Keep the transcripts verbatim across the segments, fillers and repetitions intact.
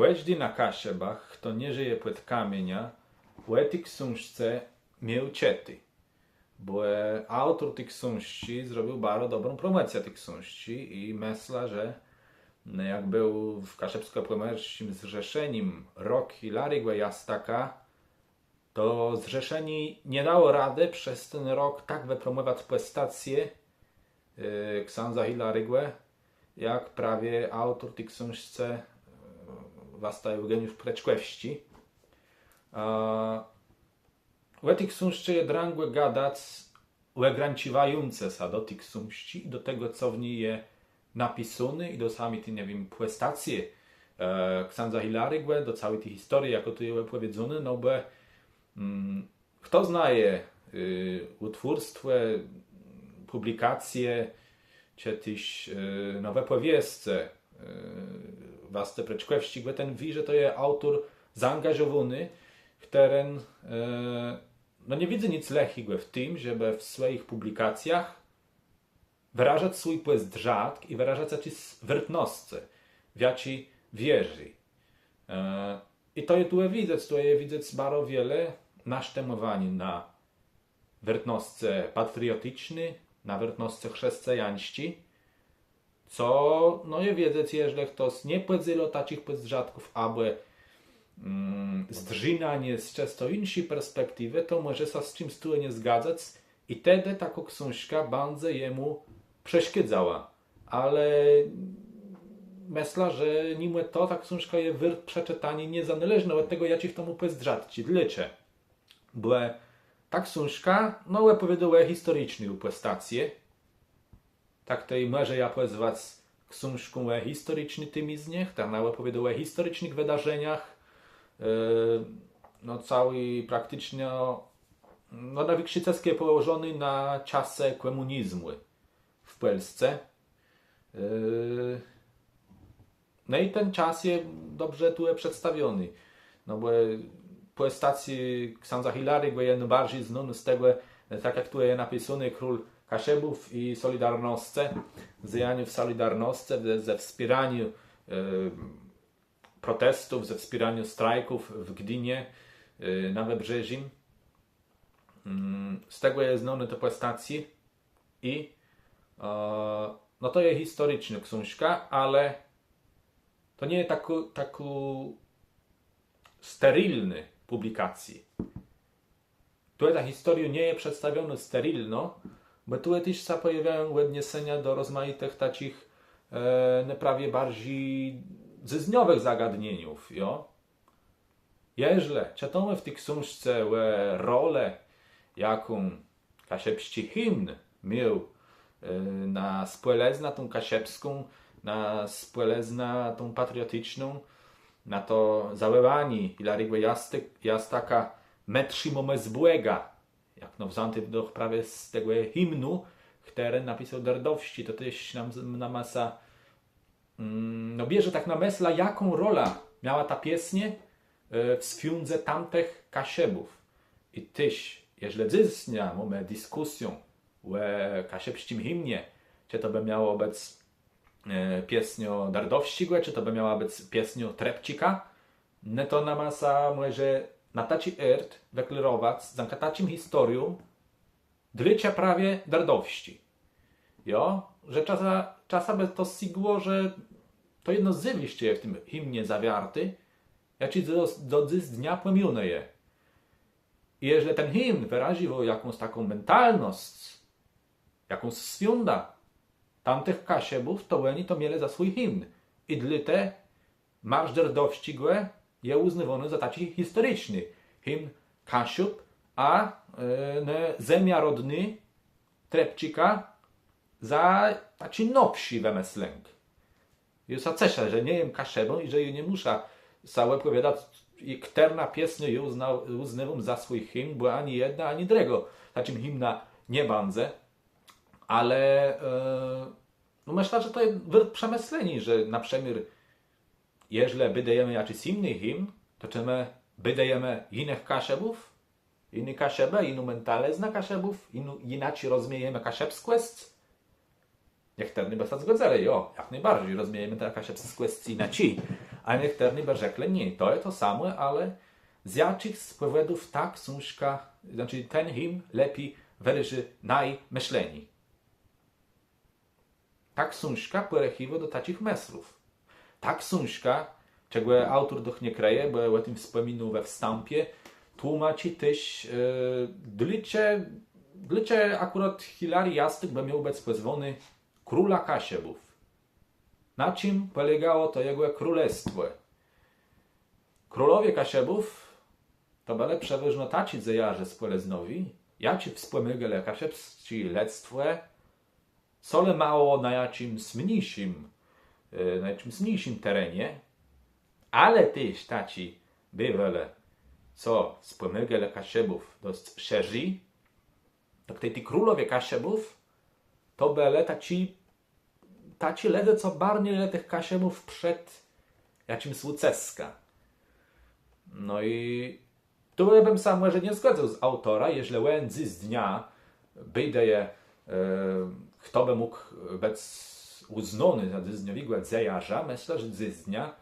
Kòżdi na Kaszëbach, chto nie żëje pòd kamiéniã, ò ti ksążce miôł czëté. Bò aùtór ti ksążczi zrobił baro dobrą promòcjã ti ksążczi i mëszlã, że jak béł w Kaszëbskò-Pòmòrsczim Zrzeszenim rok Hilarégò Jastaka, to Zrzeszenié nie dało radë przez ten rok tak wëpromòwac pòstacje ksãdza Hilarégò, jak prawie aùtór ti ksążce wasta Eùgeniusz Prëczkòwsczi. Ò ti ksążce je drãgò gadac ògrańcziwającë sã do ti ksążczi i do tegò, co w ni je napisóné, i do sami ti, nie wiém, pòstacje ksãdza Hilarégò, do całi ti historie, jakô tu je òpòwiedzónô, no bò chto znaje ùtwórstwò, pùblikacje, czë téż nowé pòwiescë wastë Prëczkòwsczégò, ten wié, że to je aùtór zaangażowóny, chtëren no nie widzy nic lëchégò w tim, żebë w swòjich pùblikacjach wërażac swój pòzdrzatk i wërażac jaczis wôrtnoscë, w jaczi wierzi. I to je tu widzec, tu je widzec baro wiele nasztëmòwaniô na wôrtnoscë patrioticzné, na wôrtnoscë chrzescëjańsczé, co no je wiedzec, jeżlë chtos nie pòdzélô taczich pòzdrzatków abò zdrzi na nie z czësto jinszi perspektiwë, to mòże sã z czims tu nie zgadzac i tedë takô ksążka bãdze jemù przeszkôdzała. Ale mëszlã, że nimò to ta ksążka je wôrt przeczëtaniô, niezanôleżno òd tegò, jaczé chto mô pòzdrzatczi. Dlôcze? Bò ta ksążka no òpòwiôdô ò historiczny pòstacje. Tak tej mòże jã pòzwac ksążką ò historiczny témiznie, chtërna òpòwiôdô ò historicznëch wëdarzeniach. No całi prakticzno no nôwikszi cësk je pòłożony na czasë kòmùnizmù w Pòlsce. No i ten czas je dobrze tu przedstawiony. No bò pòstacjô ksãdza Hilarégò je nôbarżi znónô z tegò, tak jak tu je napisóné, król Kaszëbów i Solidarnoscë, z dzejaniô w Solidarnoscë, ze wspiéraniô protestów, ze wspiéraniô strajków w Gdinie, na Wëbrzeżim. Z tegò je znónô ta pòstacjô i no to je historicznô ksążka, ale to nie je takô, takô sterilnô pùblikacjô. Tu ta historiô nie je przedstawionô sterilno, bò tu téż sã pòjôwiają òdniesenia do rozmajitëch taczich no prawie barżi dzysdniowëch zagadnieniów, jo. Jeżlë czëtómë w ti ksążce ò rolë, jaką kaszëbsczi himn miôł na spòlëznã tã kaszëbską, na spòlëznã tã patrioticzną, na to zawòłanié Hilarégò Jastaka: „Më trzimómë z Bògã”, jak no wzãté doch prawie z tegò himnu, chtëren napisôł Derdowsczi, to téż nama sã no bierze tak na mëslã, jaką rolã miała ta piesniô w swiądze tamtëch Kaszëbów. I téż jeżlë dzysdnia mómë diskùsjã ò kaszëbsczim himnie, czë to bë miało bëc piesniô Derdowsczégò, czë to bë miała bëc piesniô Trepczika, no to nama sã mòże na taczi ôrt wëklarowac, dzãka taczim historiom, dlôcze prawie Derdowsczi. Jo, że czasã, czasã bë to sygło, że to jedno zjawiszcze je w tim himnie zawiarté, jaczé do dzysdnia pòmióné je. I jeżlë ten himn wëraziwô jakąs taką mentalnosc, jakąs swiądã tamtëch Kaszëbów, to òni to mielë za swój himn. I dlôte Marsz Derdowsczégò je ùznôwóny za taczi historiczny himn Kaszub, a ne Zemia Rodnô Trepczika za taczi nowszi wëmëslënk. Jô sã ceszã, że nie jem Kaszëbą i że jô nie mùszã sã wëpòwiadac, chtërną piesniã jô ùznôwóm za swój himn, bò ani jedna, ani drëgô taczim himnã nie bãdze. Ale no mëszlã, że to je wôrt przemësleniô, że na przëmiôr jeżlë bédëjemë jaczis jiny himn, to czë më bédëjemë jinëch Kaszëbów, jiné Kaszëbë, jiną mentalëznã Kaszëbów, jinaczi rozmiejemë kaszëbskòsc? Niechtërny bë sã zgòdzëlë, jo, jak nôbarżi rozmiejemë tã kaszëbskòsc jinaczi. A niechtërny bë rzeklë, nié, to je to samò, ale z jaczichs pòwòdów ta ksążka, znaczi ten him lepi wërazy naje mëszlenié. Ta ksążka pòrëchiwô do taczich mëslów. Ta ksążka, czegò aùtor doch nie krëje, bò ò tim wspòminôł we wstãpie, tłómaczi téż, e, dlôcze, dlôcze akùrat Hilari Jastak bë miôł bëc pòzwóny królã Kaszëbów. Na czim pòlégało to jegò królestwò? Królowie Kaszëbów to bëlë przewôżno taczi dzejarze spòlëznowi, jaczi wspòmôgelë kaszëbsczé lëdztwò, co le mało na jaczims mniészim, e, na jaczims mniészim terenie, ale téż taczi biwelë, co wspòmôgelë Kaszëbów dosc szerzi, tak tej ti królowie Kaszëbów to bëlë taczi, taczi lëdze, co barnilë tëch Kaszëbów przed jaczims ùcëskã. No i tu jô bëm sã mòże nie zgòdzył z aùtorã, jeżlë òn dzysdnia bédëje, e, chto bë mógł bëc ùznóny za dzysdniowégò dzejarza, mëszlã, że dzysdnia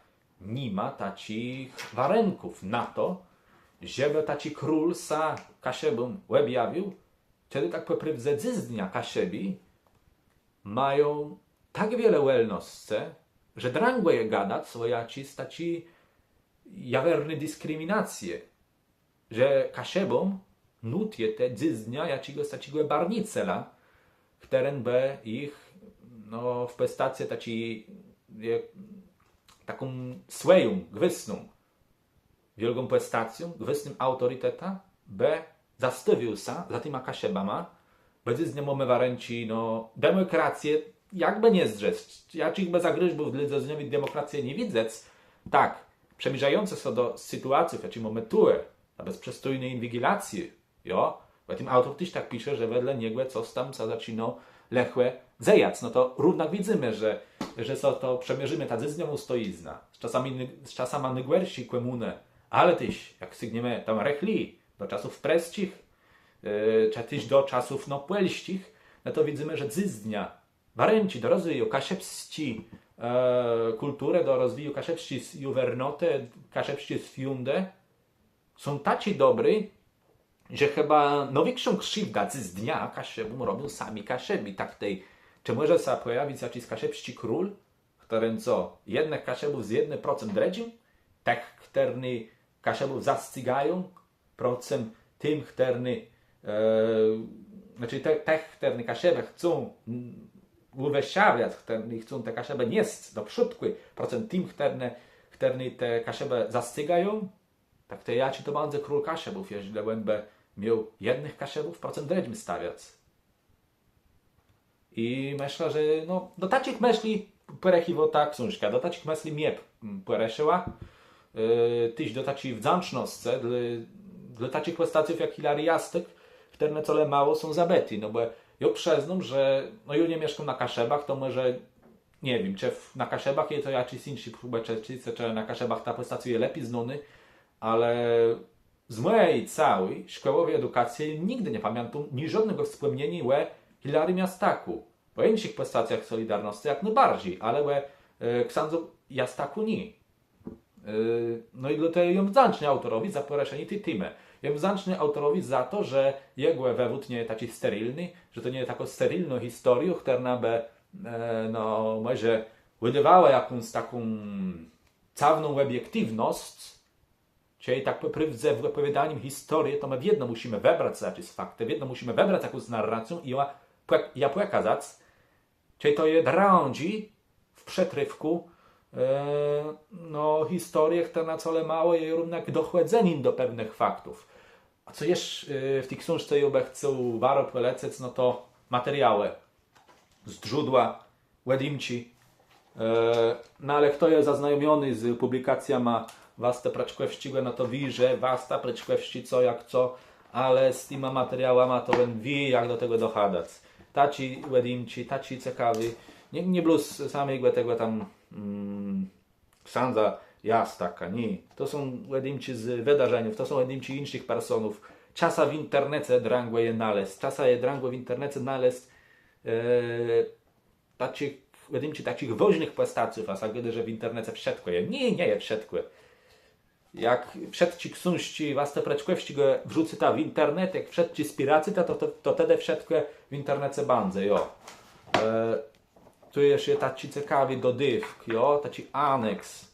ni ma taczich warënków na to, żebë taczi król sã Kaszëbóm òbjawił, czedë tak pò prôwdze dzysdnia Kaszëbi mają tak wiele wòlnoscë, że drãgò je gadac ò jaczis taczi jawerny diskriminacje, że Kaszëbóm nót je te dzysdnia jaczégòs taczégò barnicela, chtëren bë jich, no, w pòstacje taczi, je, taką swòją, gwësną, wiôlgą pòstacją, gwësnym aùtoritetã, bë zastôwiôł sã za tima Kaszëbama, bò dzysdnia mómë warënczi, no, demòkracje, jakbë nie zdrzec, jaczich bë zagrózbów dlô dzysdniowi demòkracje nie widzec, tak, przëmiérzającë sã do sytuacje, w jaczi mómë tuwò, ta bezprzestójny inwigilacje, jo, bò tim aùtor téż tak pisze, że wedle niegò cos tam sã zaczinô lëchò dzejac. No to równak widzymë, że, że so to przëmiérzimë, ta dzysdniowô stojiznã z czasama, z czasama nôgòrszi kòmùnë, ale téż, jak sygniemë tam rëchli, do czasów prësczich, e, czë téż do czasów, no, pòlsczich, no to widzymë, że dzysdnia warënczi do rozwiju kaszëbsczi, e, kùlturë, do rozwiju kaszëbsczi s-, juwernotë, kaszëbsczi swiądë są taczi dobri, że chëba nôwikszą krziwdã dzysdnia Kaszëbóm robią sami Kaszëbi. Tak tej, czë mòże sã pòjawic jaczis kaszëbsczi król, chtëren co, jednëch Kaszëbów zjednô procem drëdżim, tëch, chtërny Kaszëbów zascygają, procem tim, chtërny, e, znaczi te, tëch, chtërny Kaszëbë chcą, mm, ùwëższawiac, chtërny chcą te Kaszëbë niesc do przódkù, procem tim, chtërny, chtërny te Kaszëbë zascygają, tak tej jaczi to bãdze król Kaszëbów, jeżlë òn bë miôł jednëch Kaszëbów procem drëdżim stawiac. I mëszlã, że, no, do taczich mëszli pòrëchiwô ta ksążka, do taczich mëszli mie, mm, pòrëszëła. E, téż do taczi wdzãcznoscë dlô, dlô taczich pòstacjów jak Hilari Jastak, chtërne colemało są zabëté, no bò jô przëznóm, że, no, jô nie mieszkóm na Kaszëbach, to mòże, nie wiém, czë w, na Kaszëbach je to jaczis jinszi, czë, czë na Kaszëbach ta pòstacjô je lepi znónô, ale z mòji całi szkòłowi edukacje nigdë nie pamiãtóm niżódnégò wspòmnieniô ò Hilarim Jastakù. Ò jinszich pòstacjach Solidarnoscë jak nôbarżi, ale ò, e, ksãdzu Jastakù nié. E, no i dlôte jem wdzãczny aùtorowi za pòrëszenié ti témë. Jem wdzãczny aùtorowi za to, że jegò wëwód nie je taczi sterilny, że to nie je takô sterilnô historiô, chtërna bë, e, no, mòże wëdôwała jakąs taką całowną òbiektiwnosc, Czëlë tak pò prôwdze w òpòwiôdanim historie, to më wiedno mùszimë wëbrac jaczis fakt, wiedno mùszimë wëbrac jakąs narracjã i jã pò-, jã pòkazac, czëlë to je drãdżé w przëtrôfkù, e, no, historie, chtërna colemało je równak dochòdzenim do pewnëch faktów. A co jesz, e, w ti ksążce jô bë chcôł wama pòlecëc, no to materiałë, zdrzódła, òdjimczi. E, no ale chto je zaznajomiony z pùblikacjama Wastë Prëczkòwsczégò, no to wié, że Wasta Prëczkòwsczi co jak co, ale z tima materiałama to òn wié, jak do tegò dochadac. Taczé òdjimczi, taczé cekawé. Nié, nié blós samégò tegò tam, mm, ksãdza Jastaka, nié. To są òdjimczi z wëdarzeniów, to są òdjimczi jinszich personów. Czasã w internece drãgò je nalezc, czasã je drãgò w internece nalezc, e, taczich pòjedinczi taczich wôżnëch pòstacjów, a sã gôdô, że w internece wszëtkò je. Nié, nie je wszëtkò. Jak wszëtczé ksążczi Wastë Prëczkòwsczégò wrzucyta w internet, jak wszëtczé spieracyta, to, to, to tedë wszëtkò w internece bãdze, jo. E, tu jesz je taczi cekawi dodôwk, jo, taczi aneks.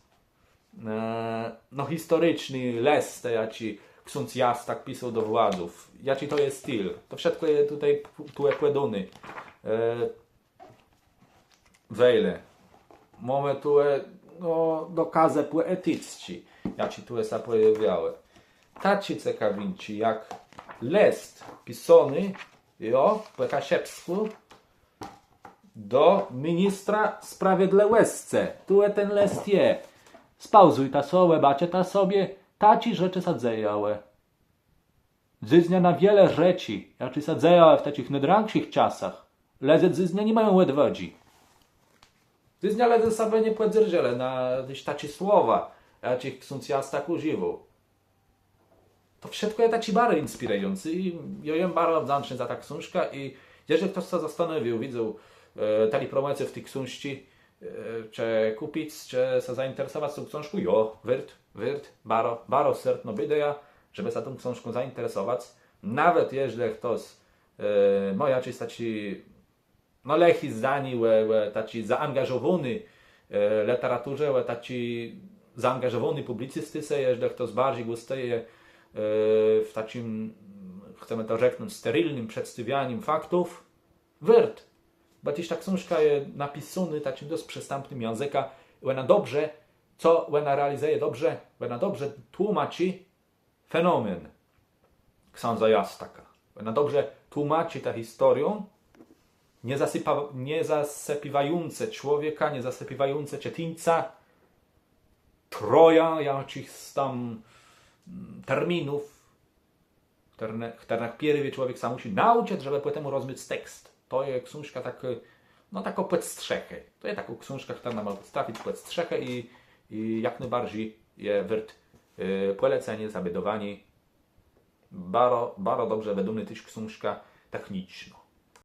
E, no, historiczny lëst, jaczi ksądz Jastak pisôł do władzów. Jaczi to je sztil. To wszëtkò je tutaj p-, tu je pòdóné. E, Wejle. Mómë tu, e, no, dokôzë pòeticczé, jaczé tu sã pòjôwiałë. Taczé cekawinczi jak lëst pisóny, jo, pò kaszëbskù do ministra sprawiedlëwòscë. Tu, e, ten lëst je. Spauzujta so, òbaczëta sobie, taczé rzeczë sã dzejałë. Dzysdnia na wiele rzeczi, jaczé sã dzejałë w taczich nôdrãższich czasach, lëdze dzysdnia ni mają òdwôdżi. Dzysdnia lëdze sã bë nie pòdzerżelë na téż taczé słowa, jaczich ksądz Jastak ùżiwôł. To wszëtkò je taczé baro inspirëjącé i jô jem baro wdzãczny za tã ksążkã i jeżlë chtos sã zastanôwiôł, widzôł, e, tëli promòcje w ti ksążce, e, czë kùpic, czë sã zainteresowac tą ksążką, jo, wôrt, wôrt, baro, baro serdeczno bédëjã, żebë sã tą ksążką zainteresowac. Nawet jeżlë chtos, e, mô jaczés taczé, no, lëché zdanié ò, ò taczi zaangażowóny, e, lëteraturze, ò taczi zaangażowóny pùblicystice, jeżlë chtos barżi gùstëje, e, w taczim, chcemë to rzeknąc, sterilnym przedstôwianim faktów, wôrt. Bò téż ta ksążka je napisónô taczim dosc przëstãpnym jãzëkã. Òna dobrze, co òna realizëje dobrze, òna dobrze tłómaczi fenomen ksãdza Jastaka. Òna dobrze tłómaczi tã historiã, nie zasypa-, nie zasëpiwającë człowieka, nie zasëpiwającë czëtińca troją jaczichs tam, mm, terminów, chtërne, chtërne pierwi człowiek sóm mùszi naùczëc, żebë pòtemù rozmiec tekst. To je ksążka tak, no, takô pòd strzechã. To je takô ksążka, chtërna mô pòdstawic pòd strzechã i, i jak nôbarżi je wôrt, e, pòleceniô, zabédowaniô. Baro, baro dobrze wëdónô téż ksążka techniczno.